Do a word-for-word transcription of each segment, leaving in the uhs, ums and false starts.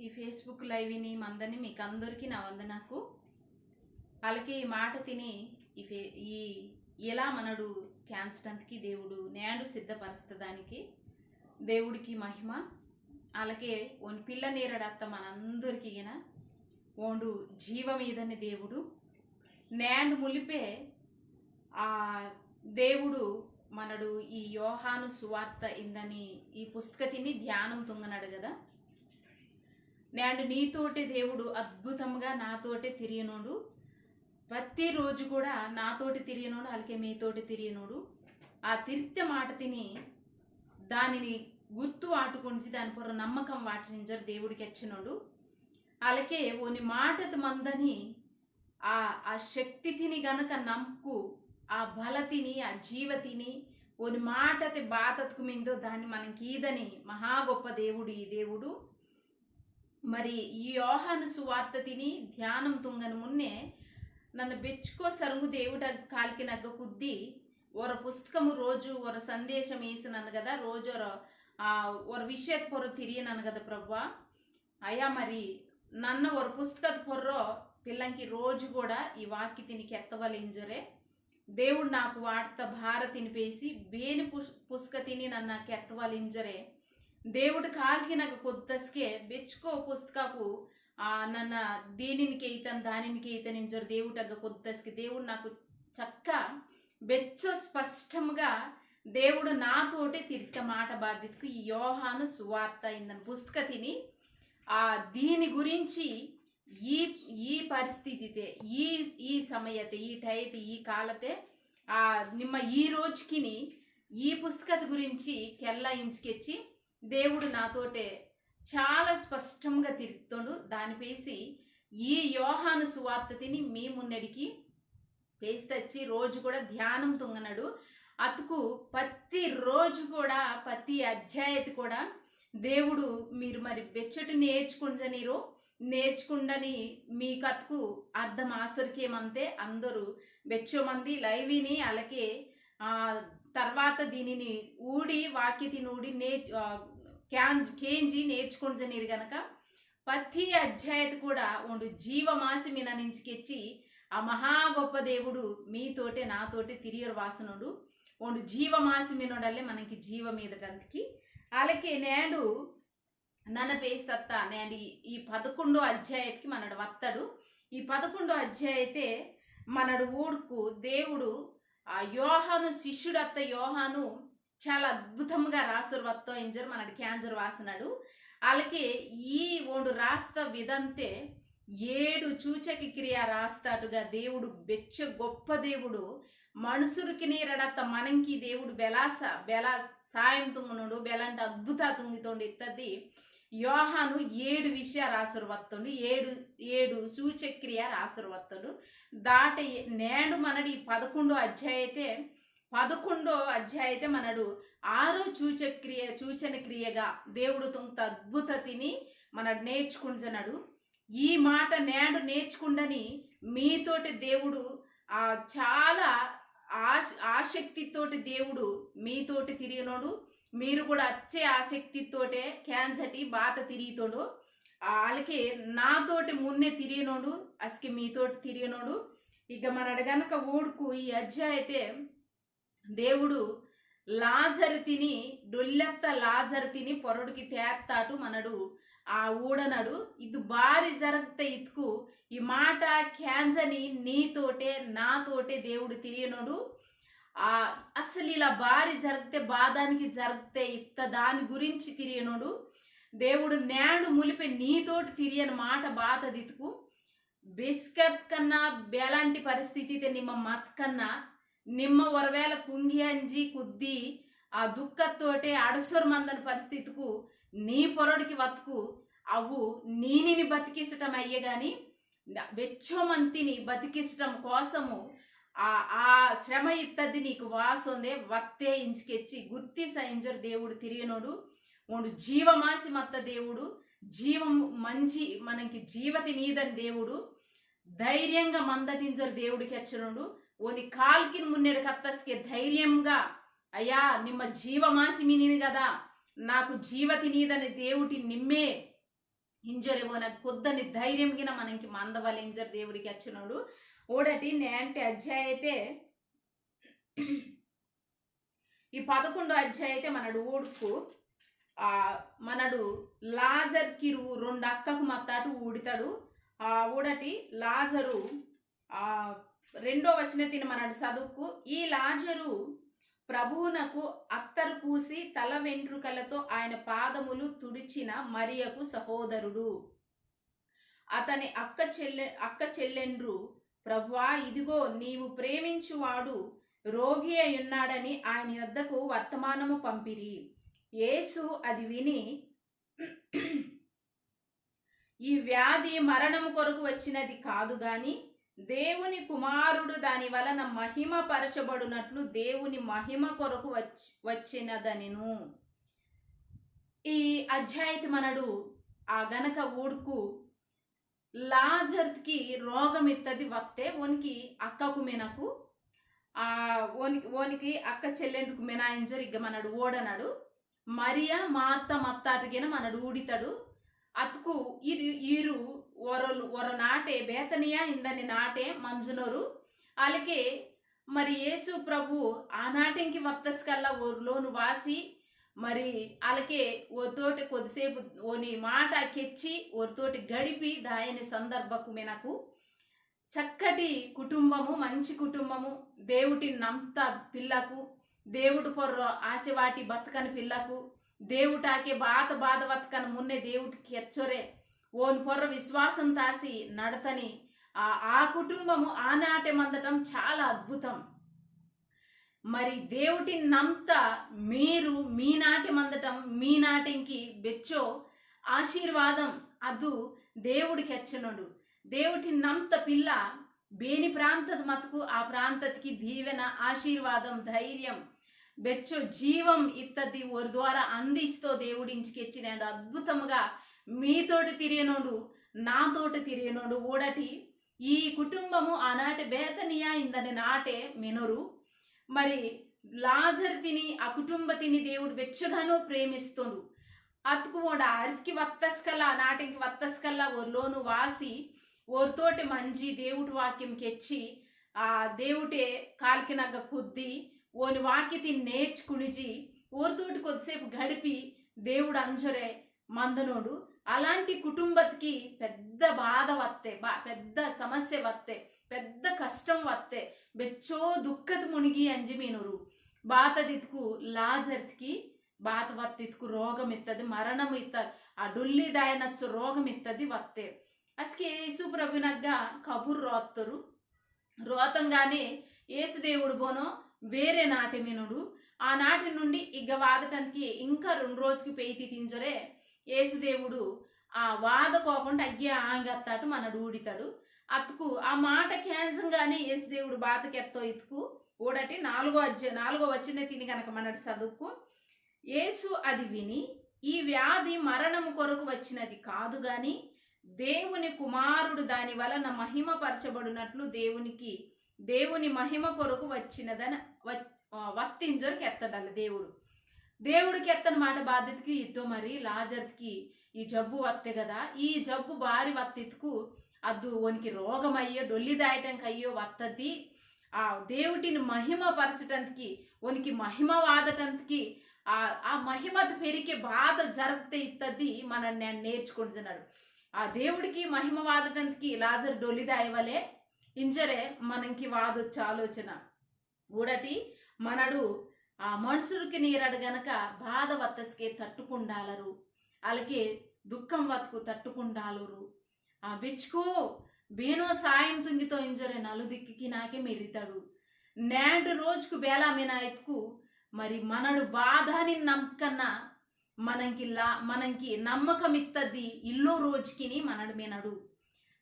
ఈ Facebook live ని మందని మీకు అందరికీ నా వందనకు. అలాగే ఈ మాట తిని ఈ ఫే-, ఈ, ఇలా మనడు కేంజటంతకి దేవుడు నేడు సిద్ధపరచడానికి దేవుడికి మహిమ. అలాగే ఓని పిల్ల నేరడత్త మనందరికీ గిన ఓండు జీవమీదని దేవుడు. నేండు ములిపే ఆ దేవుడు మనడు ఈ యోహాను సువార్త ఇందని ఈ పుస్తకతిని ధ్యానం తుంగనడు కదా. నేండు నీతోటే దేవుడు అద్భుతంగా నాతోటే తిరియనోడు. ప్రతిరోజు కూడా నాతోటి తిరియనోడు, అలాగే మీతోటి తిరియనోడు. ఆ తిరిత్య మాట తిని దానిని గుర్తు వాటుకొనిసి దాని పొర నమ్మకం వాటింజరు దేవుడికి వచ్చినోడు. అలాగే ఓని మాటత మందని ఆ, ఆ శక్తి తిని గనక నమ్ముకు, ఆ బల తిని, ఆ జీవ తిని, ఓని మాటతే బాతత్కు మిందో దాన్ని మనకి ఈదని మహా గొప్ప దేవుడు ఈ దేవుడు. మరి ఈ యోహాను సువార్త తిని ధ్యానం తుంగను మున్నే నన్ను బెచ్చుకో సరంగు దేవుడ కాలికి నగ్గ కుద్ది ఒర పుస్తకము రోజు ఒర సందేశం వేసినాను కదా, రోజు ఒర, ఆ, ఒర విషయత పొర తిరియనాను కదా ప్రభువా. అయ్యా మరి నన్న ఒర పుస్తకత పొర్రో పిల్లంకి రోజు కూడా ఈ వాక్య తిని కెత్తవలింజరే. దేవుడు నాకు వార్త భారతిని పేసి బేని పుస్-, పుస్తక తిని నన్న కెత్తవలింజరే. దేవుడు కాల్కినగ కొద్దస్కే బెచ్చుకో పుస్తకకు, ఆ, నన్న దీనిని కేయితన్ దానిని కేయితన్ ఇంజరు దేవుటగ్గ కొద్దస్కే దేవుడు నాకు చక్క బెచ్చో స్పష్టంగా దేవుడు నాతోటే తిరిత మాట బాధితుకు ఈ యోహాను సువార్త ఇందని పుస్తక తిని, ఆ, దీని గురించి ఈ, ఈ పరిస్థితితే, ఈ, ఈ సమయతే, ఈ టైతే, ఈ కాలతే, ఆ, నిమ్మ ఈ రోజుకిని ఈ పుస్తకత గురించి కెల్లా ఇంచుకెచ్చి దేవుడు నాతోటే చాలా స్పష్టంగా తిరుపుతుండు. దాని పేసి ఈ యోహాను సువార్త తిని మీ మున్నడికి పేసి తచ్చి రోజు కూడా ధ్యానం తుంగనడు. అతుకు ప్రతి రోజు కూడా, ప్రతి అధ్యాయత కూడా దేవుడు మీరు మరి బెచ్చటి నేర్చుకుంజనీరు, నేర్చుకుండని మీ కత్కు అర్థం ఆసరికేమంతే అందరూ బెచ్చో మంది లైవిని అలాగే, ఆ, తర్వాత దీనిని ఊడి వాక్యతిని ఊడి నే-, ఆ, క్యాన్-, కేంజి నేర్చుకుంజనీరు గనక ప్రతి అధ్యాయత కూడా ఓండు జీవమాసి మిననించి కెచ్చి ఆ మహా గొప్ప దేవుడు మీతోటే నాతోటే తిరియరు వాసనోడు. ఓండు జీవమాసి మినోడల్లే మనకి జీవ మీదటంతకి. అలాగే నేడు నన్న పేస్తత్త నేడు ఈ, ఈ పదకొండో అధ్యాయతకి మనడు వత్తడు. ఈ పదకొండో అధ్యాయతే మనడు ఊడుకు దేవుడు ఆ యోహాను శిష్యుడత్త యోహాను చాలా అద్భుతంగా రాసురు వత్తో ఇంజరు మనడు క్యాంజరు వాసనడు. అలాగే ఈ ఓండు రాస్త విధంతే ఏడు సూచక క్రియ రాస్తాటుగా దేవుడు బెచ్చ గొప్ప దేవుడు. మనుషులకి నీరడత్త మనంకి దేవుడు బెలాస, బెలా సాయం తుంగునుడు, బెలంట అద్భుత తుంగితోండు ఇత్తది. యోహాను ఏడు విషయ రాసురు వత్తుండు, ఏడు, ఏడు సూచక క్రియ రాసురు వత్తుండు. దాట ఏ-, నేడు మనడు ఈ పదకొండో అధ్యాయతే, పదకొండో అధ్యాయతే మనడు ఆరో సూచక క్రియ, సూచన క్రియగా దేవుడు తుంగ్త అద్భుత తిని మనడు నేర్చుకుంటున్నాడు. ఈ మాట నేడు నేర్చుకుండని మీతోటి దేవుడు, ఆ, చాలా ఆశ-, ఆసక్తితోటి దేవుడు మీతోటి తిరియనోడు. మీరు కూడా అచ్చే ఆసక్తితోటే క్యాంజటి బాత తిరిగితోడు. ఆ, అలాగే నాతోటి మున్నే తిరియనోడు, అసలు మీతోటి తిరియనోడు. ఇక మనడు గనక ఊడుకు ఈ అధ్యాయతే దేవుడు లాజరు తిని, డొల్లెత్త లాజరు తిని పొరడుకి తేత్తాటు మనడు ఆ ఊడనడు. ఇది బారి జరగత ఇతుకు ఈ మాట క్యాంజని నీతోటే నాతోటే దేవుడు తిరియనోడు. ఆ, అసలు ఇలా బారి జరిగితే బాధానికి జరిగితే ఇత్త దాని గురించి తిరియనోడు. దేవుడు నేడు ములిపే నీతోటి తిరియని మాట బాతదితుకు. బిస్కెట్ కన్నా బేలాంటి పరిస్థితి ఇదే నిమ్మ మత్ కన్నా నిమ్మ ఒరవేళ కుంగి అంజి కుద్ది ఆ దుఃఖతోటే అడసొరు మందని పరిస్థితికు నీ పొరడికి వత్తుకు అవు నీనిని బతికించటం అయ్యే గాని వెచ్చో మంతిని బతికించటం కోసము ఆ, ఆ శ్రమ ఇత్తది నీకు వాసొందే వత్తే ఇంచుకెచ్చి గుర్తి సైంజర్ దేవుడు తిరియనోడు. ఓండు జీవమాసి మత్త దేవుడు, జీవం మంచి మనకి జీవతి నీదని దేవుడు. ధైర్యంగా మందటింజర్ దేవుడికి ఎచ్చనుండు. ఓని కాల్కిన్ మున్నెడు కత్తస్కే ధైర్యంగా, అయ్యా నిమ్మ జీవమాసి మినిని కదా, నాకు జీవతి నీదని దేవుటి నిమ్మే ఇంజోరె ఓనగ్గ కొద్దని ధైర్యం గిన మనంకి మందవలె ఇంజోరె దేవుడు కెచ్చినోడు. ఓడటి నేంటి అధ్యాయతే ఈ పదకొండో అధ్యాయతే మనడు ఊడుకు, ఆ, మనడు లాజర్కిరు రెండు అక్కకు మత్తాటు ఊడితాడు. ఆ, ఊడటి లాజరు, ఆ, రెండో వచనతిని మనడు చదువుకు, ఈ లాజరు ప్రభువునకు అత్తరు పూసి తల వెంట్రుకలతో ఆయన పాదములు తుడిచిన మరియకు సహోదరుడు. అతని అక్క చెల్లె-, అక్క చెల్లెండ్రు, "ప్రభువా, ఇదిగో, నీవు ప్రేమించువాడు రోగి అయి ఉన్నాడని ఆయన యొద్దకు వర్తమానము పంపిరి." యేసు అది విని, "ఈ వ్యాధి మరణము కొరకు వచ్చినది కాదు గాని, దేవుని కుమారుడు దాని వలన మహిమ పరచబడునట్లు దేవుని మహిమ కొరకు వచ్చి-, వచ్చినదనెను." ఈ అధ్యాయతి మనడు ఆ గనక ఊడుకు లాజర్కి రోగమిత్తది వత్తే ఓనికి అక్కకు మెనకు, ఆ, ఓనికి, ఓనికి అక్క చెల్లెండుకు మెనా ఇంజోరె ఇగ్గ మనడు ఓడనడు. మరియ మార్త మత్తాటుగిన మనడు ఊడితడు. అతుకు ఇరు, ఇరు ఒరలు, ఒర నాటే బేతనియా ఇందని నాటే మంజునోరు. అలాగే మరి యేసు ప్రభు ఆ నాటెంకి వత్తస్కల్లా ఓరు లోను వాసి, మరి అలాగే ఓతోటి కొద్దిసేపు ఓని మాట కెచ్చి, ఓరితోటి గడిపి దాయని సందర్భకు మెనకు చక్కటి కుటుంబము, మంచి కుటుంబము, దేవుటి నమ్త పిల్లకు, దేవుడు పొర్రో ఆశవాటి బతకని పిల్లకు, దేవుటాకే బాత బాధ బతకని మున్నే దేవుటికి ఎచ్చొరే, ఓన్ పొర్ర విశ్వాసం తాసి నడతని ఆ, ఆ కుటుంబము ఆనాటే మందటం చాలా అద్భుతం. మరి దేవుటి నమ్త మీరు మీ నాటే మందటం, మీ నాటెంకి బెచ్చో ఆశీర్వాదం. అదు దేవుడు కెచ్చనోడు. దేవుటి నమ్త పిల్ల బేని ప్రాంతత మతుకు ఆ ప్రాంతతికి దీవెన, ఆశీర్వాదం, ధైర్యం, బెచ్చో జీవం ఇత్తది ఓరి ద్వారా అందిస్తో దేవుడు ఇంచి కెచ్చినాడు. అద్భుతముగా మీతోటి తిరియనోడు, నాతోటి తిరియనోడు. ఓడటి ఈ కుటుంబము ఆనాటి బేతనియా ఇందని నాటే మెనొరు. మరి లాజర్ తిని ఆ కుటుంబ తిని దేవుడు బెచ్చగానో ప్రేమిస్తోండు. అతుకు ఓడ అరితికి వత్తస్కల్లా, ఆ నాటికి వత్తస్కల్లా ఓరి లోను వాసి, ఓరితోటి మంజి దేవుటి వాక్యం కెచ్చి, ఆ దేవుటే కాల్కినగ్గ కుద్ది, ఓని వాక్యతి నేర్చుకునిజి, ఓరితోటి కొద్దిసేపు గడిపి, దేవుడు అంజొరే మందనోడు. అలాంటి కుటుంబతికి పెద్ద బాధ వత్తే, బా-, పెద్ద సమస్య వత్తే, పెద్ద కష్టం వత్తే, బెచ్చో దుఃఖతి మునిగి అంజి మీనొరు. బాతదిత్కు లాజర్తికి బాత వత్తిత్కు రోగమిత్తది, మరణమిత్తది, ఆ డొల్లి దాయనచ్చు రోగమిత్తది వత్తే. అస్కే యేసు ప్రభునగ్గ కబుర్ రోత్తరు. రోతంగానే యేసు దేవుడు బోనో వేరే నాటి మినుడు. ఆ నాటి నుండి ఇగ్గ వాదటంతికి ఇంకా రెండు రోజుకి పెయితి తింజొరే యేసు దేవుడు ఆ వాద కోకుండా అగ్గి ఆంగత్తాటు మనడు ఊడితాడు. అతుకు ఆ మాట కేంజంగానే యేసు దేవుడు బాత కెత్తో ఇతుకు ఊడటి నాలుగో అధ్యాయ-, నాలుగో వచన తిని గనక మనడు చదువుకు. యేసు అది విని, "ఈ వ్యాధి మరణము కొరకు వచ్చినది కాదు గాని, దేవుని కుమారుడు దాని వలన మహిమపరచబడునట్లు దేవునికి, దేవుని మహిమ కొరకు వచ్చినదని వచ్-, ఆ, వత్తింజరు కెత్తడల దేవుడు." దేవుడు కెత్తని మాట బాధ్యతకి ఇద్దో మరి లాజర్కి ఈ జబ్బు వత్తే కదా, ఈ జబ్బు బారి వత్తిత్కు అద్దు ఓనికి రోగమయ్యో, డొల్లి దాయటం కయ్యో వత్తది. ఆ దేవుటిని మహిమ పరచటంతకి, ఓనికి మహిమ వాదటంతకి, ఆ, ఆ మహిమత పెరికే బాధ జరగతే ఇత్తది మన నే-, నేర్చుకుంటున్నాడు. ఆ దేవుడికి మహిమ వాదటంతకి లాజర్ డొల్లి దాయవలే ఇంజరే మనకి వాదొచ్చు ఆలోచన. ఊడటి మనడు ఆ మనుషులకి నీరడు గనక బాధ వత్తస్కే తట్టుకుండాలరు, అలాగే దుఃఖం వత్తుకు తట్టుకుండాలరు. ఆ బెచ్చుకో బేనో సాయం తుంగితో ఇంజరే నలు దిక్కికి నాకే మెరితాడు. నేండు రోజుకు బేలా మినా ఎత్తుకు మరి మనడు బాధని నమ్మకన్నా మనంకి లా-, మనంకి నమ్మకం ఇత్తది ఇల్లో రోజుకిని మనడు మినడు.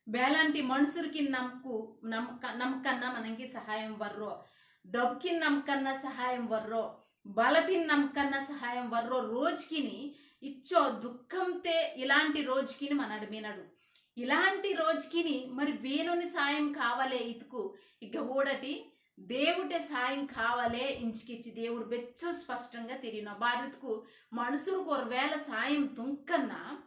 బేలాంటి మనుషులకి నమ్మకు, నమ్మక-, నమ్మకన్నా మనంకి సహాయం వర్రో, డబ్బుకి నమ్మకన్నా సహాయం వర్రో, బలతిని నమ్మకన్నా సహాయం వర్రో రోజుకిని ఇచ్చో దుఃఖంతే ఇలాంటి రోజుకిని మనడు మినడు. ఇలాంటి రోజుకిని మరి బేనోని సాయం కావాలే ఇతుకు ఇక ఓడటి దేవుటే సాయం కావాలే ఇంచికిచ్చి దేవుడు బెచ్చో స్పష్టంగా తిరిగిన బారితుకు మనుషులకు ఒకవేళ సాయం తుంకన్నా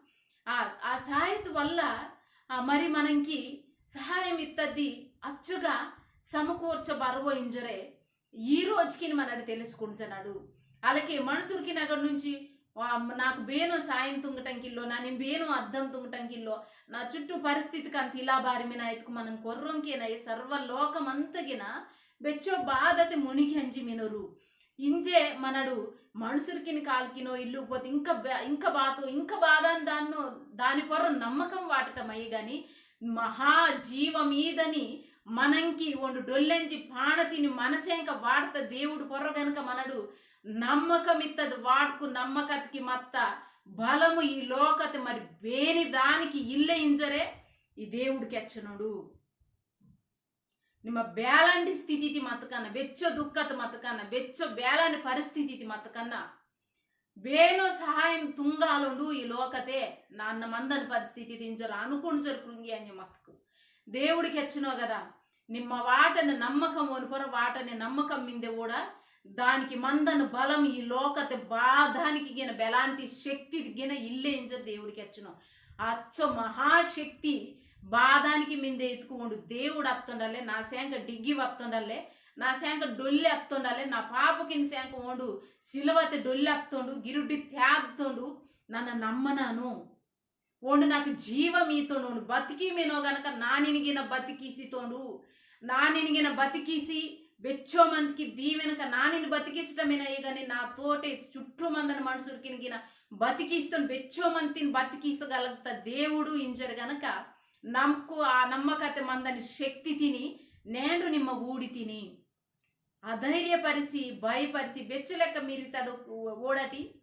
ఆ, ఆ సాయం వల్ల ఆ, మరి మనంకి సహాయం ఇత్తద్ది అచ్చుగా సమకూర్చబరవో ఇంజరే ఈ రోజుకి మనడు తెలుసుకుంటున్నాడు. అలాగే మనుషులకి నగర నుంచి ఆ, నాకు బేనో సాయం తుంగటంకిల్లో, నా నేను బేనో అర్థం తుంగటంకిల్లో, నా చుట్టూ పరిస్థితి కంత ఇలా బారి మిన ఎత్తుకు మనం కొర్రంకేనా ఈ సర్వలోకమంతగిన బెచ్చో బాధతే మునిగి అంజి మినరు. ఇంజే మనడు మనుషులకిని కాల్కినో ఇల్లు పోతే ఇంకా బా- ఇంకా బాతో ఇంకా బాధ అని దాన్నో దాని పొర్ర నమ్మకం వాటటమయ్యి గాని మహా జీవమీదని మనంకి ఒండు డొల్లెంజి పాణతిని మనసేంక వాడత దేవుడు పొర్ర గనక మనడు నమ్మకమిత్తది వాడుకు నమ్మకత్కి మత్త బలము ఈ లోకత మరి బేని దానికి ఇల్లే ఇంజరే ఈ దేవుడు కెచ్చనోడు. నిమ్మ బేలాంటి స్థితితి మతకన్న, బెచ్చో దుఃఖత మతకన్న, బెచ్చో బేలాంటి పరిస్థితితి మతకన్న, బేనో సహాయం తుంగాలుండు ఈ లోకతే. నాన్న మందన పరిస్థితి దింజరు అనుకుంజరు కృంగి అని మతకు దేవుడు కెచ్చనో కదా. నిమ్మ వాటని నమ్మకం ఓని పొర వాటని నమ్మకం మిందే కూడా దానికి మందన బలం ఈ లోకతే బాధానికి గిన బెలాంటి శక్తి గిన ఇల్లే ఇంజరు దేవుడు కెచ్చనో. అచ్చో మహాశక్తి బాధానికి మిందే ఎత్తుకు ఉండు. దేవుడు అప్తుండాలే, నా శాంక డిగ్గి వప్తుండాలే, నా శాంక డొల్లి అప్తుండాలే, నా పాపకిని శాంక ఓండు సిలువతే డొల్లి అప్తుండు, గిరుడ్డి తేద్తుండు, నన్న నమ్మనాను. ఓండు నాకు జీవం ఈతోండు, ఓండు బతికి మినో గనక నానినిగిన బతికిసితోండు, నానినిగిన బతికిసి బెచ్చో మందికి దీవెనక నానిని బతికిసటమేనా గాని నా తోటే చుట్టూ మందని మనుషులకినిగిన బతికిస్తోండు, బెచ్చో మందిని బతికిసగలుగుతా దేవుడు ఇంజరు గనక నమ్కు ఆ నమ్మకతే మందని శక్తి తిని నేండు నిమ్మ ఊడి తిని. అధైర్యపరిచి, భయపరిచి, బెచ్చులెక్క మిరితడు ఓడటి,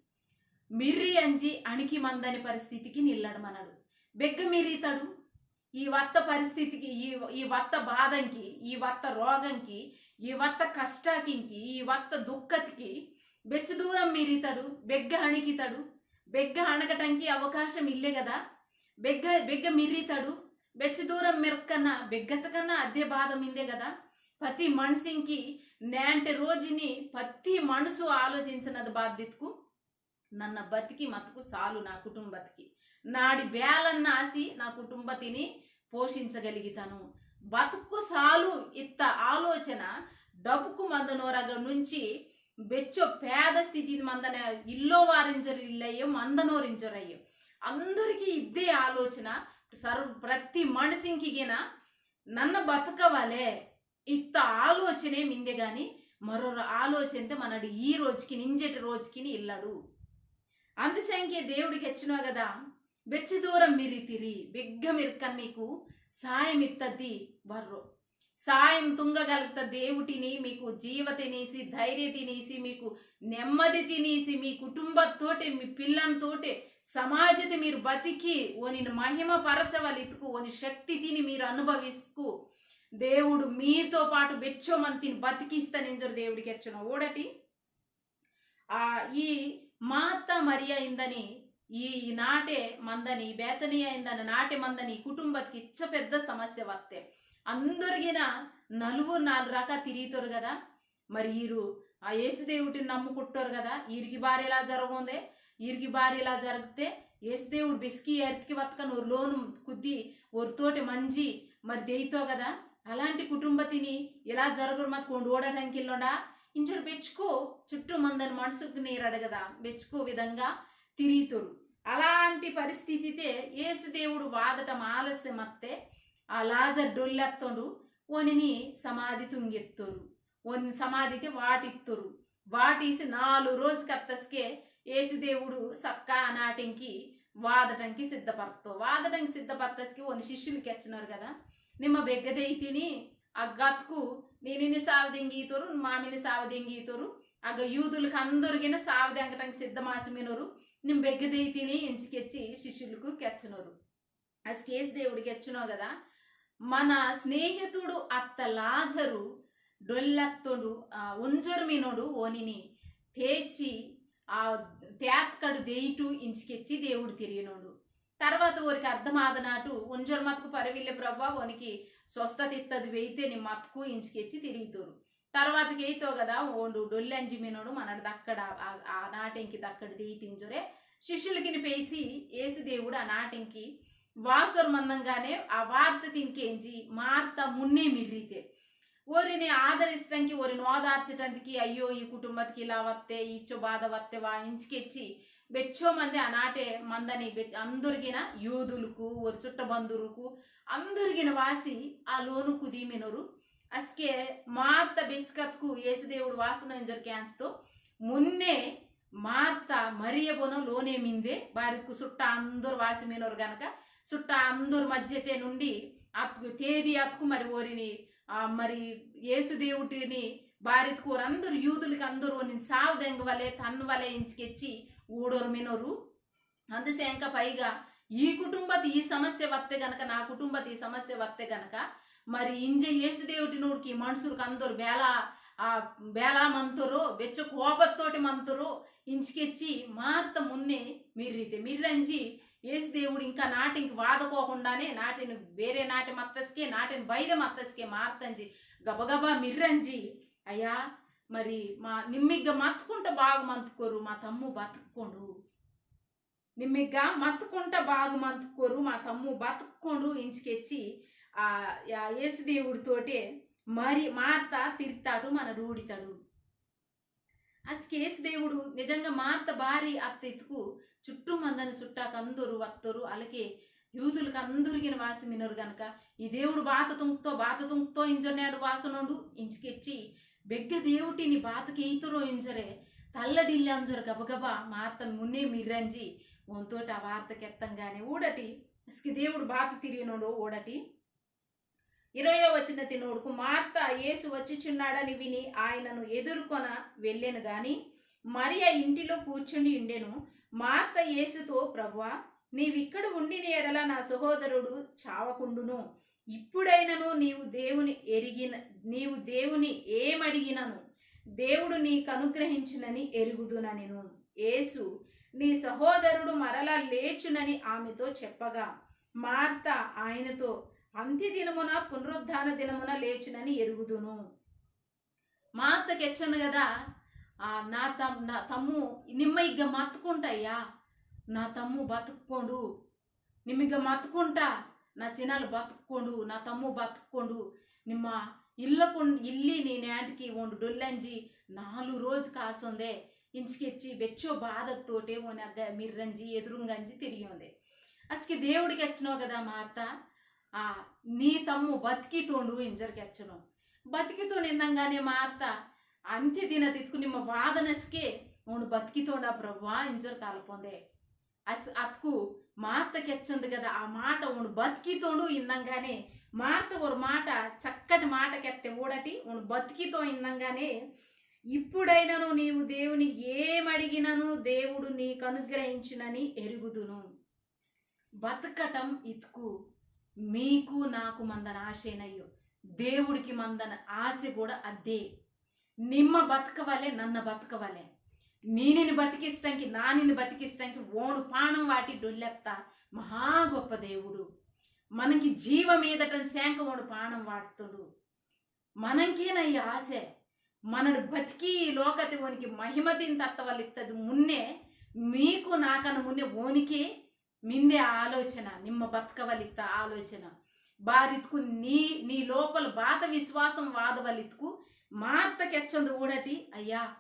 మిర్రి అంజి అణికి మందని పరిస్థితికి నిల్లడు మనడు. బెగ్గ మిరితడు. ఈ వత్త పరిస్థితికి, ఈ, ఈ వత్త బాధంకి, ఈ వత్త రోగంకి, ఈ వత్త కష్టాకింకి, ఈ వత్త దుఃఖతికి బెచ్చు దూరం మిరితడు, బెగ్గ అణికితడు, బెగ్గ అణగటంకి అవకాశం ఇల్లే కదా, బెగ్గ, బెగ్గ మిర్రితడు, బెచ్చు దూరం మెర్కన్నా, బెగ్గతకన్నా అదే బాధ మిందే కదా. ప్రతి మనిషికి నేంటి రోజుని ప్రతి మనసు ఆలోచించినది బాధ్యతకు నన్న బతికి మతుకు చాలు నా కుటుంబతికి. నాడి బేలన్న ఆసి నా కుటుంబతిని పోషించగలిగితాను. బతుకు చాలు ఇత్త ఆలోచన డబ్బుకు మందనోరగ నుంచి బెచ్చో పేద స్థితి మందన ఇల్లో వారించరు ఇల్లయ్యో మందనోరించరయ్యో. అందరికీ ఇదే ఆలోచన. సర్వ ప్రతి మనిషికి గిన నన్న బతకవాలే ఇత్త ఆలోచనే మిందే గాని మరొర ఆలోచనతే మనడు ఈ రోజుకి నింజటి రోజుకి ఇల్లడు. అందుసంకే దేవుడు కెచ్చినో కదా, బెచ్చి దూరం మిరితిరి, బెగ్గ మిర్కన్ మీకు సాయం ఇత్తది వర్రో. సాయం తుంగగలుగుత దేవుటిని మీకు జీవ తినేసి, ధైర్య తినేసి, మీకు నెమ్మది తినేసి, మీ కుటుంబతోటే, మీ పిల్లంతోటే, సమాజతే మీరు బతికి, ఓని మహిమ పరచవలితుకు, ఓని శక్తి తిని మీరు అనుభవిస్తుకు, దేవుడు మీతో పాటు బెచ్చో మంతిని బతికిస్తానింజరు దేవుడు కెచ్చినో. ఓడటి ఆ, ఈ మార్త మరియ ఇందని, ఈ, ఈ నాటే మందని, ఈ బేతనియ ఇందని నాటే మందని ఈ కుటుంబతికి ఇచ్చ పెద్ద సమస్య వత్తే. అందరిగిన నలుగురు నాలుగు రక తిరిగితోరు కదా. మరి ఈరు ఆ యేసు దేవుటిని నమ్ముకుట్టోరు కదా, ఈరికి బారి ఇలా జరగందే, ఈరికి బారి ఇలా జరిగితే యేసు దేవుడు బెస్కి ఎర్తికి వత్కని ఓరు లోను కుద్ది ఓరితోటి మంజి మరి దేయితో కదా. అలాంటి కుటుంబతిని ఇలా జరగరు మత్కు ఓండు ఓడటంకిల్లోండా ఇంజరు బెచ్చుకో చుట్టూ మందని మనసుకు నీరడగదా బెచ్చుకో విధంగా తిరిగితోరు. అలాంటి పరిస్థితితే యేసు దేవుడు వాదటం ఆలస్యం అత్తే ఆ లాజర్ డొల్లత్తోండు ఓనిని సమాధి తుంగెత్తోరు. ఓని సమాధితే వాటిత్తోరు. వాటిసి నాలుగు రోజు కత్తస్కే యేసు దేవుడు సక్క అనాటంకి వాదటంకి సిద్ధపడతో. వాదటంకి సిద్ధపడతస్కి ఓని శిష్యులు కెచ్చినారు కదా, నిమ్మ బెగ్గదైతిని ఆ గతుకు నేనిని సావదెంగీతోరు, మామిని సావదెంగీతోరు, అగ యూదులకు అందరిగిన సావదెంగటంకి సిద్ధమాసి మినోరు, నిమ్మ బెగ్గదైతిని ఇంచి కెచ్చి శిష్యులకు కెచ్చినోరు. అస్కే యేసు దేవుడు కెచ్చినో కదా, మన స్నేహితుడు అత్త లాజరు డొల్లత్తోండు, ఆ, ఉంజొర్మినోడు ఓనిని తేచి, ఆ, తేత్కడు దేయిటు ఇంచి కెచ్చి దేవుడు తిరిగినోడు. తర్వాత ఓరికి అర్థమాదనాటు, ఉంజొర్ మత్కు పరవిల్లే ప్రభా, ఓనికి స్వస్థత ఇత్తది వెయితే నీ మత్కు ఇంచి కెచ్చి తిరిగితోరు. తర్వాత కేయితో కదా, ఓండు డొల్లంజి మినోడు మనడు దక్కడ, ఆ, ఆ నాటెంకి దక్కడ దేయిటింజొరే శిష్యులకిని పేసి యేసు దేవుడు ఆ నాటెంకి వాసోర్ మందంగానే ఆ వార్త తింకేంజి మార్త మున్నే మిర్రితే. ఓరిని ఆదరిస్టంకి, ఓరిని ఓదార్చటంకి, అయ్యో, ఈ కుటుంబత్కి ఇలా వత్తే, ఇచ్చో బాధ వత్తే వా ఇంచికెచ్చి బెచ్చో మంది ఆ నాటే మందని బె-, అందొర్గిన యూదులకు, ఓరి చుట్ట బంధువులకు, అందొర్గిన వాసి ఆ లోను కుది మినోరు. అస్కే మార్త బెస్కత్కు యేసు దేవుడు వాసన ఇంజర్ క్యాన్స్తో మున్నే మార్త మరియ బొనో లోనే మిందే, బారికు సుట్ట అందొర్ వాసి మినోరు గనక, సుట్ట అందొర్ మధ్యతే నుండి అత్కు తేది అత్కు మరి ఓరిని, ఆ, మరి యేసు దేవుడిని బారిత్కు ఓరందొర్ యూదులకి అందొర్ ఓనిని సావు దెంగవలే, తన్వలే ఇంచికెచ్చి ఊడొర్ మినోరు. అందుసేంక పైగా ఈ కుటుంబతి ఈ సమస్య వత్తే గనక, నా కుటుంబతి ఈ సమస్య వత్తే గనక, మరి ఇంజె యేసు దేవుడి నోడికి మనుషులకు అందొరు బేలా, ఆ, బేలా మంతొరు, బెచ్చ కోపత్తోటి మంతొరు, ఇంచికెచ్చి మార్త మున్నే మిర్రితే. మిర్రంజి యేసు దేవుడు ఇంకా నాటింకి వాదకోకుండానే నాటిని వేరే నాటి మత్తస్కే, నాటిని బైద మత్తస్కే మార్తంజి గబగబా మిర్రంజి, అయ్యా, మరి మా నిమ్మిగ్గ మత్తుకుంట బాగు మంతుకోరు, మా తమ్ము బతుక్కోండు. నిమ్మిగ్గ మత్తుకుంట బాగు మంతుకోరు, మా తమ్ము బతుక్కోండు ఇంచికెచ్చి ఆ, యా-, యేసు దేవుడితోటే మరి మార్త తిరితాడు, మన రూడితాడు. అస్కే యేసు దేవుడు నిజంగా మార్త బారి అత్త ఇత్కు చుట్టూ మందని చుట్టాకందొరు వత్తొరు, అలాగే యూదులకు అందొరిగిన వాసి మినోరు గనక, ఈ దేవుడు బాత తుంక్తో, బాత తుంక్తో ఇంజొర్నాడు వాసనోండు ఇంచికెచ్చి బెగ్గ దేవుటిని బాత కేయితొరో ఇంజొరే తల్లడిల్లి అంజొరు గబగబా మార్తన్ మున్నే మిర్రంజి ఓన్తోటి ఆ వార్త కెత్తంగానే ఊడటి అస్కే దేవుడు బాత తిరియనోడో ఊడటి. ఇరవయో వచనతి నోడుకు మార్త యేసు వచ్చుచున్నాడని విని ఆయనను ఎదుర్కొన వెళ్ళెను గాని, మరియ ఇంటిలో కూర్చుండి ఉండెను. మార్త యేసుతో, "ప్రభువా, నీవిక్కడ ఉండిన ఎడల నా సహోదరుడు చావకుండును. ఇప్పుడైనను నీవు దేవుని ఎరిగిన, నీవు దేవుని ఏమడిగినను దేవుడు నీకు అనుగ్రహించునని ఎరుగుదుననెను." యేసు, "నీ సహోదరుడు మరలా లేచునని" ఆమెతో చెప్పగా, మార్త ఆయనతో, "అంత్యదినమున పునరుత్థాన దినమున లేచునని ఎరుగుదును." మార్త కెచ్చంది కదా, ఆ, నా తమ్-, నా తమ్ము నిమ్మ ఇగ్గ మత్తుకుంటయ్యా, నా తమ్ము బతుక్కోండు, నిమ్మిగ్గ మత్తుకుంటా, నా సినాలు బతుక్కోండు, నా తమ్ము బతుక్కోండు, నిమ్మ ఇల్లకుం-, ఇల్లి నీ నేంటికి ఓండు డొల్లంజి నాలుగు రోజు కాసొందే, ఇంచికెచ్చి బెచ్చో బాధతోటే ఓనగ్గ మిర్రంజి ఎదురుంగంజి తిరియోందే. అస్కే దేవుడు కెచ్చనో కదా మార్త, ఆ, నీ తమ్ము బతికితోండు ఇంజర్ కెచ్చనో. బతికితోండు ఇందంగానే మార్త, "అంత్య దినతిత్కు నిమ్మ వాదనస్కే ఓండు బతికితోండా ప్రభువా?" ఇంజర్ తలపోందే. అస్-, అత్కు మార్త కెచ్చంది కదా ఆ మాట, ఓండు బతికితోండు ఇందంగానే మార్త ఒరు మాట, చక్కటి మాట కెత్తే ఊడటి, ఓండు బతికితో ఇందంగానే, "ఇప్పుడైనను నీవు దేవుని ఏమడిగినను దేవుడు నీకు అనుగ్రహించునని ఎరుగుదును." బతకటం ఇత్కు మీకు నాకు మందన ఆశేనయ్యో, దేవుడికి మందన ఆశ కూడా అదే. నిమ్మ బతకవలే, నన్న బతకవలే. నీనిని బతికిస్టంకి, నానిని బతికిస్టంకి ఓను పాణం వాటి డొల్లెత్త మహా గొప్ప దేవుడు. మనకి జీవ మీదటం శాంక ఓను పాణం వాడుతుడు. మనంకేనయ్య ఆశ? మనడు బతికి ఈ లోకతి ఓనికి మహిమతిని తత్తవలిత్తది మున్నే, మీకు నాకన మున్నే ఓనికి మిందే ఆలోచన, నిమ్మ బతకవలిత్త ఆలోచన. బారిత్కు నీ, నీ లోపల బాత విశ్వాసం వాదవలిత్కు మార్త కెచ్చొందు ఊడటి, అయ్యా,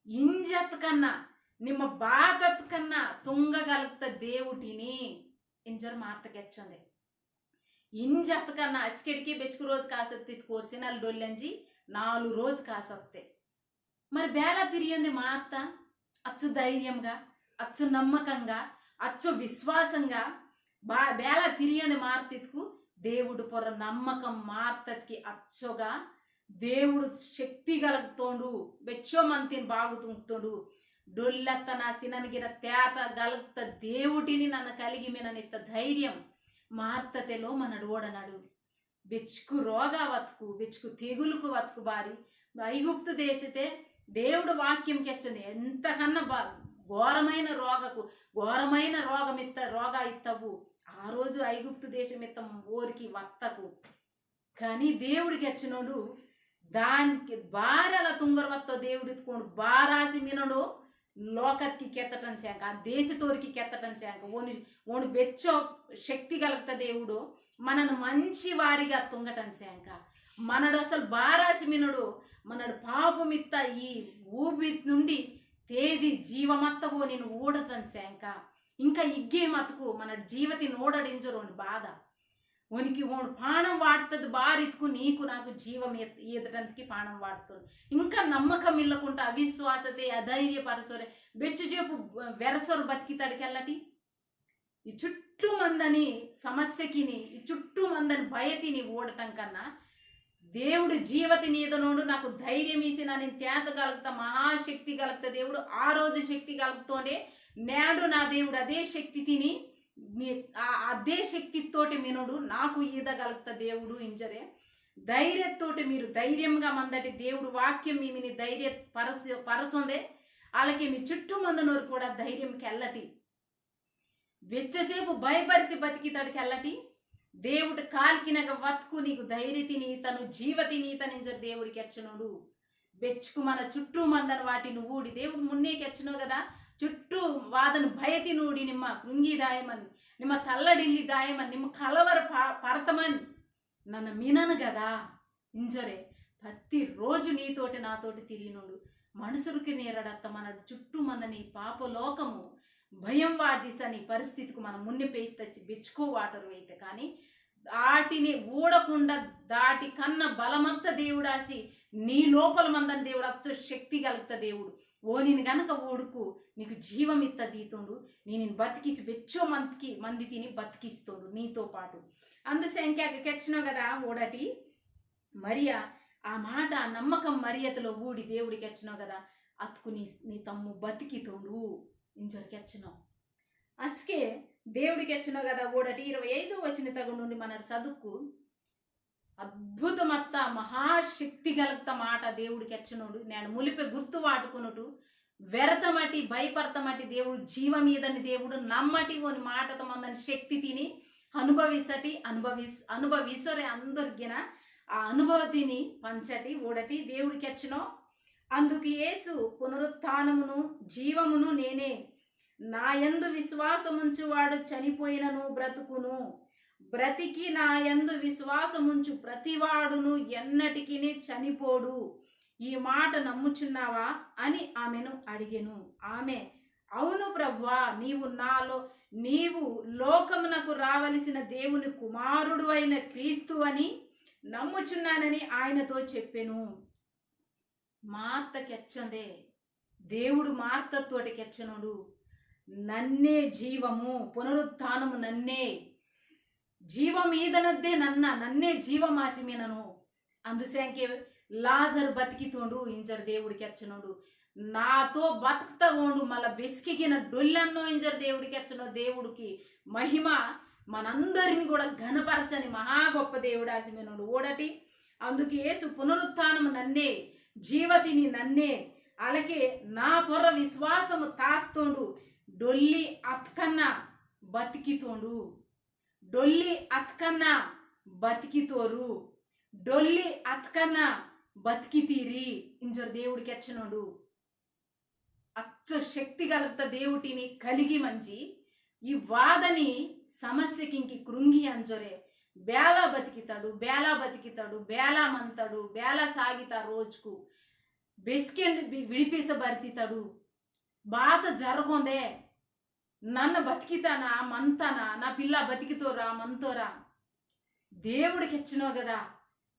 ఇంజత్ కన్నా, నిమ్మ బాతత్ కన్నా తుంగగలుగుత దేవుటిని ఇంజర్ మార్త కెచ్చొందే. ఇంజత్ కన్నా అచ్కెడికి బెచ్కు రోజు కాసత్తి కోర్సినల్ డొల్లంజి నాలుగు రోజు కాసత్తే. మరి బేలా తిరియంది మార్త అచ్చు ధైర్యంగా, అచ్చు నమ్మకంగా, అచ్చు విశ్వాసంగా బా-, బేలా తిరియంది మార్తిత్కు దేవుడు పొర నమ్మకం మార్తత్కి అచ్చోగా దేవుడు శక్తి గలుగుతోండు, బెచ్చో మంతిని బాగు తుంగుతోండు, డొల్లత్త నా సిననిగిన తేత గలుగుత దేవుడిని నన్న కలిగి మిననిత్త ధైర్యం మార్తతెలో మనడు ఓడనడు. బెచ్చుకు రోగ వత్కు, బెచ్చుకు తెగులుకు వత్కు బారి. ఐగుప్తు దేశతే దేవుడు వాక్యం కెచ్చంది. ఎంతకన్నా బ-, ఘోరమైన రోగకు, ఘోరమైన రోగమిత్త, రోగ ఇత్తవు. ఆ రోజు ఐగుప్తు దేశమిత్త ఓరికి వత్తకు. కానీ దేవుడు కెచ్చనోడు దానికి బారల తుంగర వత్తో దేవుడు ఇత్తుకోండు బారాసి మినడు. లోకత్కి కెత్తటం శాంక, ఆ దేశతోరికి కెత్తటం శాంక, ఓని ఓను బెచ్చో శక్తి గలగత దేవుడు మనను మంచి వారిగా తుంగటం శాంక. మనడు అసలు బారాసి మినడు, మనడు పాపమిత్త ఈ ఊబి నుండి తేది జీవమత్తవో నేను ఊడటం శాంక. ఇంకా ఇగ్గే మతుకు మనడు జీవతి నోడడించరోని బాధ. ఓనికి ఓను పానం వాడుతుంది బారితుకు నీకు నాకు జీవం ఈదటందుకి పానం వాడుతుంది. ఇంకా నమ్మకం ఇల్లకుంట అవిశ్వాసతే అధైర్యపరచొరే బెచ్చుజేపు వెరసొరు బతికితాడు కెల్లటి. ఈ చుట్టూ మందని సమస్యకిని, ఈ చుట్టూ మందని భయతిని ఓడటం కన్నా దేవుడు జీవతిని ఈదనోడు నాకు ధైర్యం ఈసి నన్ను తేతగలుగుతా మహాశక్తి గలుగుతా దేవుడు ఆ రోజు శక్తి గలుగుతోండే నేడు నా దేవుడు అదే శక్తి తిని నీ- ఆ అదే శక్తితోటి మినుడు నాకు ఈదగలుగుతా దేవుడు ఇంజరే. ధైర్యతోటి మీరు ధైర్యంగా మందటి దేవుడు వాక్యం మీమిని ధైర్య పరస పరసొందే. అలాగే మీ చుట్టూ మందనోరు కూడా ధైర్యం కెల్లటి. వెచ్చసేపు భయపరిచి బతికితాడు కెల్లటి. దేవుడు కాల్కినగ వత్కు నీకు ధైర్యతిని ఈతను జీవతిని ఈతనింజరు దేవుడికి ఎచ్చనోడు. బెచ్చుకు మన చుట్టూ మందన వాటిని ఊడి దేవుడు మున్నే కెచ్చనో కదా. చుట్టూ వాదన భయతిని ఊడి నిమ్మ కృంగి దాయమని, నిమ్మ తల్లడిల్లి దాయమని, నిమ్మ కలవర ప- పరతమని నన్న మినను కదా. ఇంజొరే ప్రతిరోజు నీతోటి నాతోటి తిరిగినోడు. మనుషులకి నేరడత్త మనడు చుట్టూ మందని పాప లోకము భయం వాటిసని పరిస్థితికి మనం మున్నే పేసి తెచ్చి బెచ్చుకో వాటర్ అయితే కానీ దాటిని ఊడకుండా దాటి కన్న బలమత్త దేవుడాసి నీ లోపల మందని దేవుడు అచ్చో శక్తి గలుగుత దేవుడు. ఓనిని గనక ఊడుకు నీకు జీవమిత్త దీతుండు. నేను బతికిసి బెచ్చో మందికి మంది తిని బతికిస్తుండు నీతో పాటు. అందుసంఖ్యాక కెచ్చినావు కదా ఓడటి మరియ. ఆ మాట ఆ నమ్మకం మరియతలో ఊడి దేవుడికి ఎచ్చినావు కదా. అతుకు నీ నీ తమ్ము బతికితోండు ఇంజొరికి ఎచ్చినావు. అసకే దేవుడికి ఎచ్చినావు కదా ఓడటి ఇరవై ఐదో వచన తగు నుండి మనడు చదువుకు అద్భుతమత్త మహాశక్తి గలక్త మాట దేవుడికి ఎచ్చనోడు. నేను ములిపే గుర్తు వాటుకొనుటు వెరతమటి భయపడతమటి దేవుడు జీవమీదని దేవుడు నమ్మటి ఓని మాటత మందని శక్తి తిని అనుభవిసటి అనుభవిస్ అనుభవిసొరే అందరిగిన ఆ అనుభవతిని పంచటి ఓడటి దేవుడికి ఎచ్చనో. అందుకు యేసు పునరుత్థానమును జీవమును నేనే. నా యందు విశ్వాసముంచువాడు చనిపోయినను బ్రతుకును. బ్రతికి నా యందు విశ్వాసముంచు ప్రతివాడును ఎన్నటికిని చనిపోడు. ఈ మాట నమ్ముచున్నావా అని ఆమెను అడిగెను. ఆమె, అవును ప్రభువా, నీవు నాలో నీవు లోకమునకు రావలసిన దేవుని కుమారుడు అయిన క్రీస్తు అని నమ్ముచున్నానని ఆయనతో చెప్పెను. మార్త కెచ్చందే దేవుడు మార్తతోటి కెచ్చనోడు. నన్నే జీవము పునరుత్థానము నన్నే జీవం ఈదనద్దే నన్న నన్నే జీవమాసి మీనను. అందుసేంకే లాజర్ బతికితోండు ఇంజర్ దేవుడికి ఎచ్చనోడు. నాతో బతుకుతా ఓండు మళ్ళా బెసికిగిన డొల్లన్నో ఇంజర్ దేవుడికి ఎచ్చనో. దేవుడికి మహిమ. మనందరిని కూడా ఘనపరచని మహా గొప్ప దేవుడాసి మీనోడు ఓడటి. అందుకు యేసు పునరుత్థానము నన్నే, జీవతిని నన్నే, అలాగే నా పొర్ర విశ్వాసము తాస్తోండు డొల్లి అత్కన్న బతికితోండు. డొల్లి అత్కన్న బతికితోరు. డొల్లి అత్కన్న బతికితీరి ఇంజర్ దేవుడికి ఎచ్చనోడు. అచ్చ శక్తి గలత దేవుటిని కలిగి మంజి ఈ వాదని సమస్యకింకి కృంగి అంజొరే. బేలా బతికితాడు, బేలా బతికితాడు, బేలా మంతాడు, బేలా సాగిత రోజుకు బెస్కెండ్ వి- విడిపిసబర్తితాడు. బాత జరగొందే. నన్న బతికితానా మంతానా, నా పిల్ల బతికితోరా మంతోరా? దేవుడికి ఎచ్చినో కదా.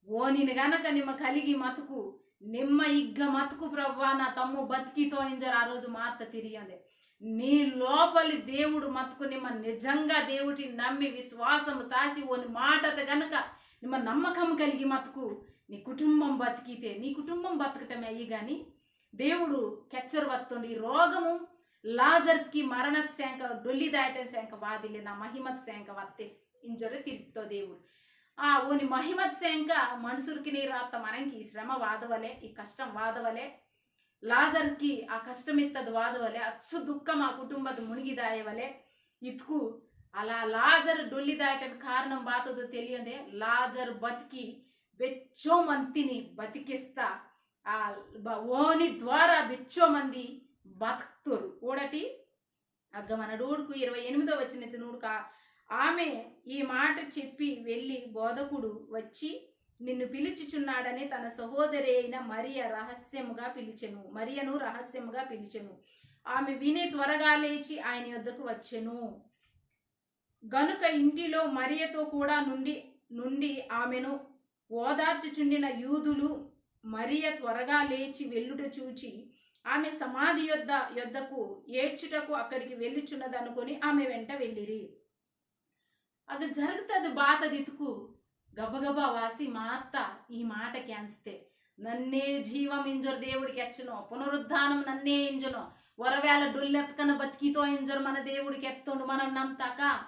ఓనిని గనక నిమ్మ కలిగి మతుకు, నిమ్మ ఇగ్గ మతుకు ప్రభువా నా తమ్ము బతికితో ఇంజర్ ఆ రోజు మార్త తిరియందే. నీ లోపలి దేవుడు మతుకు నిమ్మ నిజంగా దేవుడిని నమ్మి విశ్వాసము తాసి ఓని మాటత గనక నిమ్మ నమ్మకం కలిగి మతుకు నీ కుటుంబం బతికితే నీ కుటుంబం బతకటమే అయ్యి గాని దేవుడు కెచ్చరు వత్తుండు. ఈ రోగము లాజర్కి మరణత సేంక డొల్లి దాయటం సేంక వాదిలే నా మహిమత సేంక వత్తే ఇంజొరే తిరిగితో దేవుడు. ఆ ఓని మహిమత సేంక మనుషులకి నీ రాత మనంకి ఈ శ్రమ వాదవలే, ఈ కష్టం వాదవలే, లాజర్కి ఆ కష్టమిత్తది వాదవలే, అచ్చు దుఃఖం ఆ కుటుంబత మునిగిదాయవలే. ఇతుకు అలా లాజర్ డొల్లి దాయటం కారణం బాతదో తెలియందే. లాజర్ బతికి బెచ్చో మంతిని బతికిస్తా. ఆ బ- ఓని ద్వారా బెచ్చో మంది బతుకుతోరు. ఓడటి అగ్గ మనడు ఊడుకు ఇరవై ఎనిమిదో వచనతి నూడుక, ఆమె ఈ మాట చెప్పి వెళ్ళి, బోధకుడు వచ్చి నిన్ను పిలిచిచున్నాడని తన సహోదరి అయిన మరియ రహస్యముగా పిలిచెను, మరియను రహస్యముగా పిలిచెను. ఆమె విని త్వరగా లేచి ఆయన యొద్దకు వచ్చెను. గనుక ఇంటిలో మరియతో కూడా నుండి నుండి ఆమెను ఓదార్చుచుండిన యూదులు, మరియ త్వరగా లేచి వెళ్ళుట చూచి, ఆమె సమాధి యొద్ద యొద్దకు ఏడ్చుటకు అక్కడికి వెళ్ళుచున్నదనుకొని ఆమె వెంట వెళ్ళిరి. అది జరుగుతుంది బాతదితుకు గబగబా వాసి మా అత్త ఈ మాట కేంజితే, నన్నే జీవం ఇంజొరు దేవుడు కెచ్చను, పునరుద్ధానం నన్నే ఇంజను, ఒరవేళ డొల్లెత్కన బతికితో ఇంజొరు మన దేవుడు కెత్తోండు, మన నమ్తాక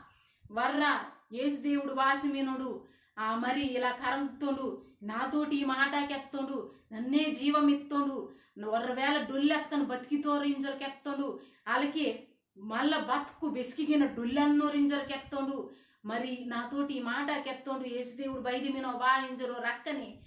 వర్ర యేసు దేవుడు వాసి మినోడు, ఆ మరి ఇలా కరంతోండు, నాతోటి ఈ మాట కెత్తోండు, నన్నే జీవం ఇత్తోండు, ఒరవేళ డొల్లెత్కన బతికితోరు ఇంజొరు కెత్తోండు, అలాగే మళ్ళా బతుకు బెసికిగిన డొల్లన్నోరు ఇంజొరు కెత్తోండు, మరి నాతోటి ఈ మాట కెత్తోండు, యేసు దేవుడు బైది మినో వా ఇంజొరు రక్కని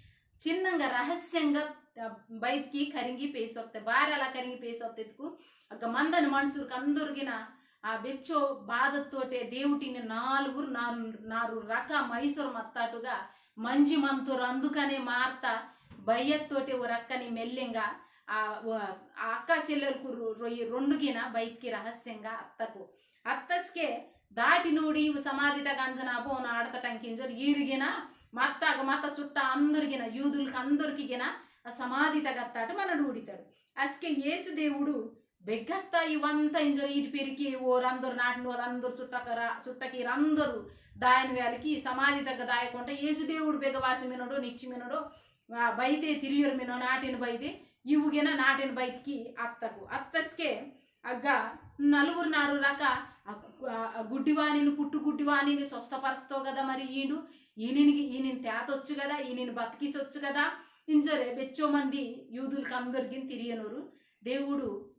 చిన్నంగా రహస్యంగా, ఆ, బయటికి కరింగి పేసొత్తే, బారెలా కరింగి పేసొత్తెత్తుకు అగ్గ మందని మనుషులకు అందరిగిన ఆ బెచ్చో బాధతోటే దేవుటిని నాలుగు నారు నారు రక మైసూరు మత్తాటుగా మంజి మంతోరు. అందుకనే మార్త బయ్యత్తోటే ఓ రక్కని మెల్లెంగా ఆ, ఓ, ఆ అక్క చెల్లెలకు రొ-, రొయ్యి రెండుగిన బయటికి రహస్యంగా అత్తకు. అత్తస్కే దాటి నూడి ఇవు సమాధి తగ అంజన అబోన ఆడతటంకింజరు ఈరుగిన మత్తాగ మత సుట్ట అందరిగిన యూదులకు అందరికిగిన ఆ సమాధి తగత్తాటు మనడు ఊడితాడు. అస్కే యేసు దేవుడు బెగ్గత్త ఇవంత ఇంజరు ఈటి పెరికే ఓరందరు నాటిన ఓరందరు సుట్టకర సుట్టకి రందరు దాయన వేలకి సమాధి తగ్గ దాయకుంట యేసు దేవుడు బెగవాసి మినడు, నిచ్చి మినడు, ఆ, బైదే తిరియురు మినో నాటిన బైదే ఇవుగిన నాటిన బయటికి అత్తకు. అత్తస్కే అగ్గ నలుగురు నారు రక ఆ, ఆ, గుడ్డివానిని, పుట్టు గుడ్డివానిని స్వస్థపరుస్తో కదా మరి ఈడు, ఈయనకి ఈయన తేతొచ్చు కదా, ఈయన బతికిసొచ్చు కదా. ఇంజొరే బెచ్చో మంది యూదులకు అందరికీ తిరియనోరు. దేవుడు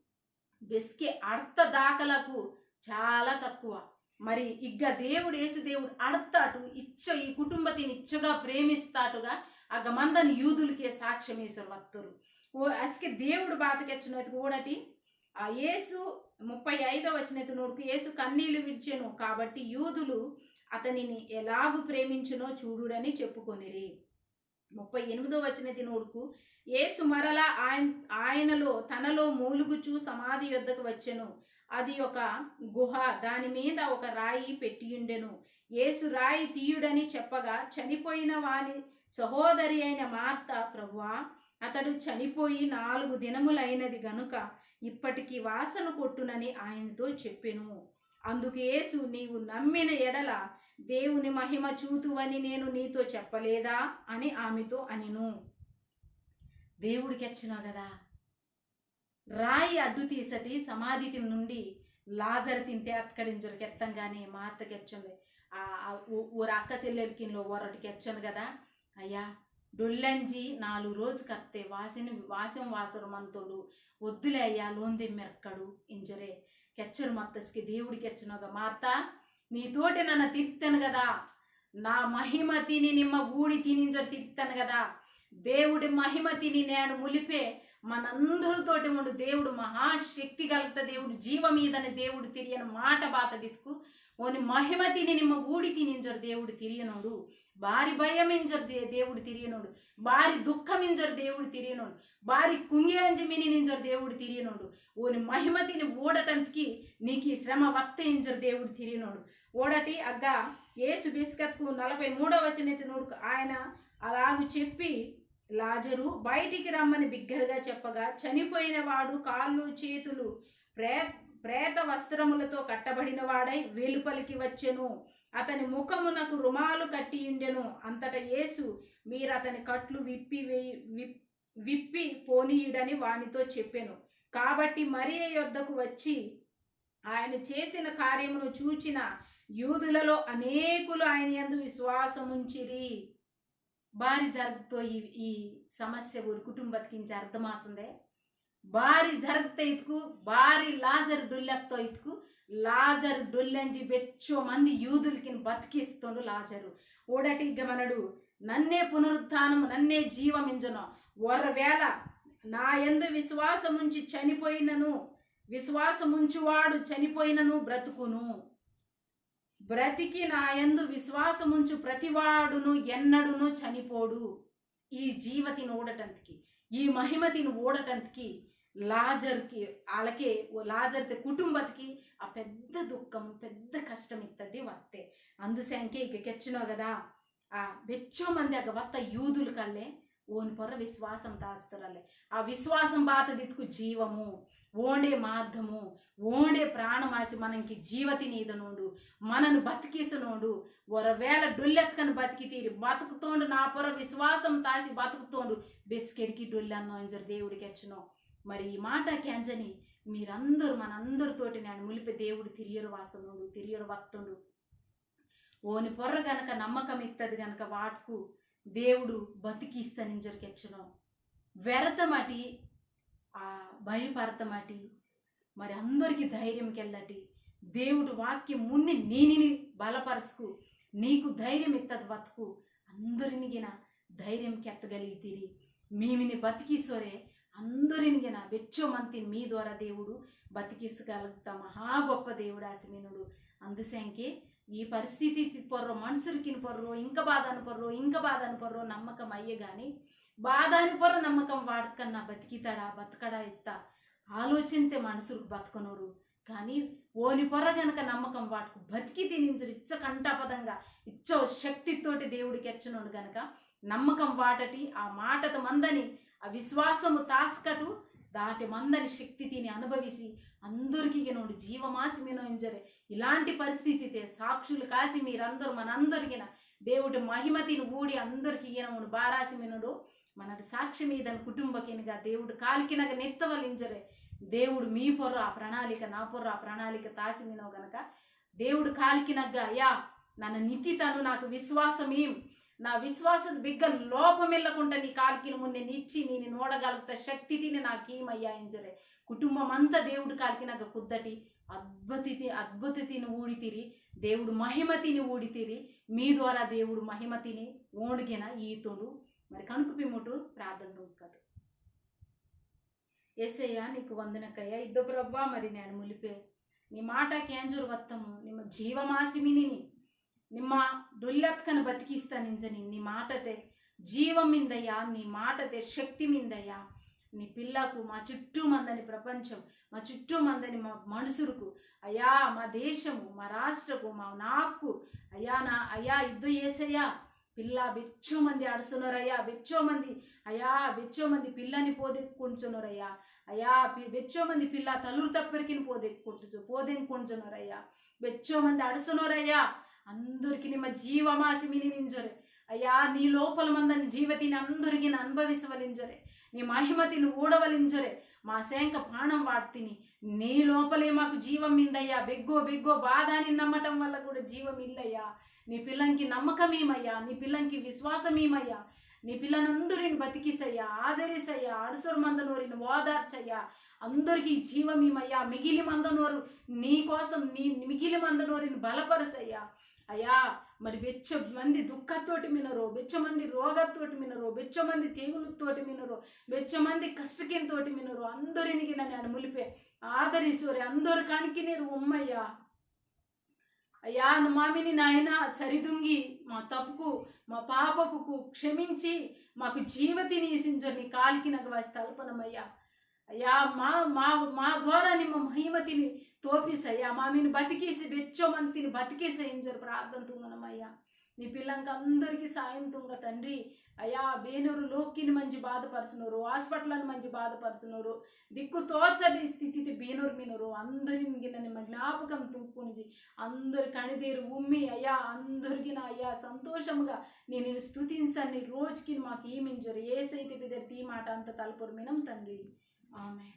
బెస్కే అర్థ దాఖలకు చాలా తక్కువ. మరి ఇగ్గ దేవుడు, యేసు దేవుడు అడతాటు ఇచ్చ ఈ కుటుంబతిని ఇచ్చగా ప్రేమిస్తాటుగా అగ్గ మందని యూదులకే సాక్ష్యం ఈసోరు వత్తోరు. ఓ అసకే దేవుడు బాతకెచ్చును ఎత్తుకు ఓడటి ఆ యేసు ముప్పై ఐదో వచనెత్తు నూడుకు యేసు కన్నీళ్లు విడిచెను కాబట్టి యూదులు అతనిని ఎలాగు ప్రేమించునో చూడుడని చెప్పుకొనిరి. ముప్పై ఎనిమిదో వచనెత్తు నూడుకు యేసు మరలా ఆయన, ఆయనలో, తనలో మూలుగుచూ సమాధి యొద్దకు వచ్చెను. అది ఒక గుహ, దాని మీద ఒక రాయి పెట్టియుండెను. యేసు రాయి తీయుడని చెప్పగా, చనిపోయిన వాని సహోదరి అయిన మార్త, "ప్రభువా, అతడు చనిపోయి నాలుగు దినములైనది గనుక ఇప్పటికి వాసన కొట్టునని" ఆయనతో చెప్పెను. అందుకు యేసు, "నీవు నమ్మిన ఎడల దేవుని మహిమ చూతువని నేను నీతో చెప్పలేదా?" అని ఆమెతో అనెను. దేవుడు కెచ్చినో కదా, రాయి అడ్డు తీసటి సమాధి తిన్ నుండి లాజరు తింతే అత్కడింజరు కెత్తంగానే మార్త కెచ్చంది. ఆ, ఆ, ఓ-, ఓరు అక్క చెల్లెలకిన్లో ఒరటి కెచ్చను కదా, "అయ్యా, డొల్లంజి నాలుగు రోజు కత్తే వాసిన, వాసం వాసరు మంతోడు, వద్దులే అయ్యా, లోందే మెర్కడు" ఇంజరే కెచ్చరు మత్తస్కి దేవుడు కెచ్చనోగా, "మార్త, నీతోటి నన్న తిరితాను కదా, నా మహిమ తిని నిమ్మ ఊడి తినింజరు తిరితాను కదా, దేవుడి మహిమ తిని నేను ములిపే మనందరితోటి ఉండు దేవుడు మహాశక్తి కలుగుత దేవుడు, జీవమీదని దేవుడు తిరియని మాట బాతదిత్తుకు, ఓని మహిమ తిని నిమ్మ ఊడి తినింజరు దేవుడు తిరియనోడు, బారి భయమింజరు దే-, దేవుడు తిరియనోడు, బారి దుఃఖమింజరు దేవుడు తిరియనోడు, బారి కుంగి అంజి మినినింజరు దేవుడు తిరియనోడు, ఓని మహిమ తిని ఊడటంతకి నీకు ఈ శ్రమ వత్తే ఇంజరు దేవుడు తిరియనోడు." ఓడటి అగ్గ యేసు బెస్కత్కు నలభై మూడవ వచనెత్తు నూడుకు ఆయన అలాగు చెప్పి, "లాజరు, బయటికి రమ్మని బిగ్గరగా చెప్పగా, చనిపోయిన వాడు కాళ్ళు చేతులు ప్రే-, ప్రేత వస్త్రములతో కట్టబడిన వాడై వెలుపలికి వచ్చెను. అతని ముఖమునకు రుమాలు కట్టియుండెను." అంతటా యేసు, "మీరు అతని కట్లు విప్పి వేయి-, విప్-, విప్పి పోనీయుడని" వానితో చెప్పెను. కాబట్టి మరియ యొద్దకు వచ్చి, ఆయన చేసిన కార్యమును చూచిన యూదులలో అనేకులు ఆయన యందు విశ్వాసముంచిరి. బారి జరుగుతో ఈ, ఈ సమస్య ఊరి కుటుంబతికి ఇంచి అర్థమాసుందే. బారి జరుగుత ఇతుకు, బారి లాజరు డొల్లెత్తో ఇతుకు, లాజరు డొల్లెంజి బెచ్చో మంది యూదులకిని బతికిస్తుండు లాజరు. ఓడటిగ్గ మనడు, "నన్నే పునరుత్థానము, నన్నే జీవమింజను. ఒకవేళ నా యందు విశ్వాసముంచి చనిపోయినను, విశ్వాసముంచువాడు చనిపోయినను బ్రతుకును. బ్రతికి నా యందు విశ్వాసముంచు ప్రతివాడును ఎన్నడును చనిపోడు. ఈ జీవతిని ఊడటంతకి, ఈ మహిమతిని ఊడటంతకి లాజర్కి, వాళ్ళకి, ఓ లాజర్తే కుటుంబతికి ఆ పెద్ద దుఃఖము, పెద్ద కష్టం ఇత్తది వత్తే. అందుసంకే ఇక కెచ్చినో కదా, ఆ బెచ్చో మంది అగ వత్త యూదులు కల్లే ఓని పొర్ర విశ్వాసం తాస్తురల్లే. ఆ విశ్వాసం బాతదిత్కు జీవము, ఓండే మార్గము, ఓండే ప్రాణమాసి మనంకి జీవతిని ఈదనోండు, మనను బతికిసనోండు. ఒకవేళ డొల్లెత్కని బతికితీరి, బతుకుతోండు నా పొర్ర విశ్వాసం తాసి బతుకుతోండు, బెస్కెడికి డొల్లన్నో ఇంజర్ దేవుడు కెచ్చినో. మరి ఈ మాట కేంజని మీరందరూ మనందరితోటి నేను ములిపే దేవుడు తిరియరు వాసనోండు, తిరియరు వత్తుండు. ఓని పొర్ర గనక నమ్మకం ఇత్తది గనక వాట్కు దేవుడు బతికిస్తానింజర్ కెచ్చినో. వెరతమటి, ఆ భయపడతమటి, మరి అందరికి ధైర్యం కెల్లటి. దేవుడు వాక్యం మున్ని నీనిని బలపరుచుకు, నీకు ధైర్యం ఇత్తది వత్కు అందరినిగిన ధైర్యం కెత్తగలిగితీరి. మీమిని బతికిసోరే అందరినిగిన బెచ్చో మంతిని మీ ద్వారా దేవుడు బతికిసగలుగుతా మహా గొప్ప దేవుడు ఆసిమినుడు. అందుసంకే ఈ పరిస్థితి పొర్రో మనుషులకిని పొర్రో ఇంక బాధను పొర్రో ఇంక బాధను పొర్రో నమ్మకం అయ్యే గాని బాధను పొర్రో నమ్మకం వాడకన్నా బతికితాడా బతకడా ఇత్త ఆలోచనతే మనుషులకు బతకనోరు. కానీ ఓని పొర్ర గనక నమ్మకం వాటుకు బతికి తినించుడు ఇచ్చ కంఠాపదంగా ఇచ్చో శక్తితోటి దేవుడు కెచ్చనోడు గనక నమ్మకం వాటటి ఆ మాటత మందని ఆ విశ్వాసము తాస్కటు దాటి మందని శక్తి తిని అనుభవిసి అందరికీ గినోడు జీవమాసి మినో ఇంజరే. ఇలాంటి పరిస్థితితే సాక్షులు కాసి మీరందరూ మనందరికిన దేవుడి మహిమ తిని ఊడి అందరికీ ఈయనమును బారాసి మినుడు మనడు సాక్ష్యం ఈదని కుటుంబకినగా దేవుడు కాలికినగ నెత్తవలింజరే. దేవుడు మీ పొర్ర ఆ ప్రణాళిక నా పొర్ర ఆ ప్రణాళిక తాసి మినో గనక దేవుడు కాలికినగ్గ అయ్యా నన్న నిత్తితను నాకు విశ్వాసమీం నా విశ్వాస బిగ్గ లోపమిల్లకుంట నీ కాలికిన మున్నే నిచ్చి నేను నోడగలుగుత శక్తి తిని నాకీమయ్యా ఇంజరే. కుటుంబం అంతా దేవుడు కాలికినగ్గ కుద్దటి అద్భుతి అద్భుత తిని ఊడితిరి. దేవుడు మహిమ తిని ఊడితిరి. మీ ద్వారా దేవుడు మహిమ తిని ఓండుగిన ఈతోండు. మరి కనుకు పిమ్ముటు ప్రార్థన తుంకటు. ఏసయ్యా నీకు వందనకయ్యా ఇద్దో ప్రభువా మరి నేను ములిపే నీ మాట కేంజూరు వత్తము నిమ్మ జీవమాసి మినిని నిమ్మ డొల్లత్కను బతికిస్తానింజని నీ మాటతే జీవం మిందయ్యా నీ మాటతే శక్తి మిందయ్యా. నీ పిల్లకు మా చుట్టూ మందని ప్రపంచం మా చుట్టూ మందని మా మనుషులకు అయ్యా మా దేశము మా రాష్ట్రకు మా నాకు అయ్యా నా అయ్యా ఇద్దు ఏసయ్యా. పిల్ల బెచ్చో మంది అడుసునోరయ్యా బెచ్చో మంది అయ్యా బెచ్చో మంది పిల్లని పోదెక్కుంటున్నోరయ్యా. అయ్యా పి- బెచ్చో మంది పిల్ల తలూరు తప్పరికిని పోదెక్కుంటు పోదెంకుంటున్నోరయ్యా. బెచ్చో మంది అడుసునోరయ్యా. అందరికి నిమ్మ జీవమాసి మిని నింజొరే అయ్యా నీ లోపల మందని జీవతిని అందరికి అనుభవిసవలింజొరే. నీ మహిమతిని ఊడవలింజొరే. మా సేంక పాణం వాడ్తిని నీ లోపలే మాకు జీవం మిందయ్యా. బెగ్గో బెగ్గో బాధాని నమ్మటం వల్ల కూడా జీవం ఇల్లయ్యా. నీ పిల్లంకి నమ్మకమీమయ్యా నీ పిల్లంకి విశ్వాసమీమయ్యా. నీ పిల్లనందరిని బతికిసయ్యా ఆదరిసయ్యా అడుసొరు మందనోరిని ఓదార్చయ్యా. అందరికీ జీవమీమయ్యా మిగిలి మందనోరు నీ కోసం నీ మిగిలి మందనోరిని బలపరచయ్యా. అయ్యా మరి బెచ్చ మంది దుఃఖతోటి మినరు బెచ్చ మంది రోగతోటి మినరు బెచ్చ మంది తెగులుతోటి మినరు బెచ్చ మంది కష్టకింతోటి మినరు అందరినికి నన్ను ములిపే ఆదరిసోరే అందరు కణికినీరు ఉమ్మయ్యా. అయ్యా మామిని నాయన సరిదుంగి మా తప్పుకు మా పాపకు క్షమించి మాకు జీవతిని ఇసించని కాలికినగ వాసి తలపనమయ్యా. అయ్యా మా మా మా ద్వారా నిమ్మ మహిమతిని తోపిసయ్యా మామిని బతికిసి బెచ్చో మంతిని బతికిస ఇంజరు ప్రార్థన తుంగనమయ్యా. నీ పిల్లంక అందరికీ సాయం తుంగ తండ్రి. అయ్యా బేనూరు లోకిని మంచి బాధపరుచునోరు హాస్పిటల్ మంచి బాధపరుచునోరు దిక్కు తోచని స్థితితే బేనూరు మినోరు అందరిని గిన్న నిమ్మ జ్ఞాపకం తుంకునిజి అందరు కణిదేరు ఉమ్మి అయ్యా అందరిగిన అయ్యా సంతోషముగా నేను నిన్ను స్తుతించని రోజుకి మాకు ఏమించరు ఏసైతే బిదర్తి ఈ మాట అంత తలపొరు మినం తండ్రి. ఆమె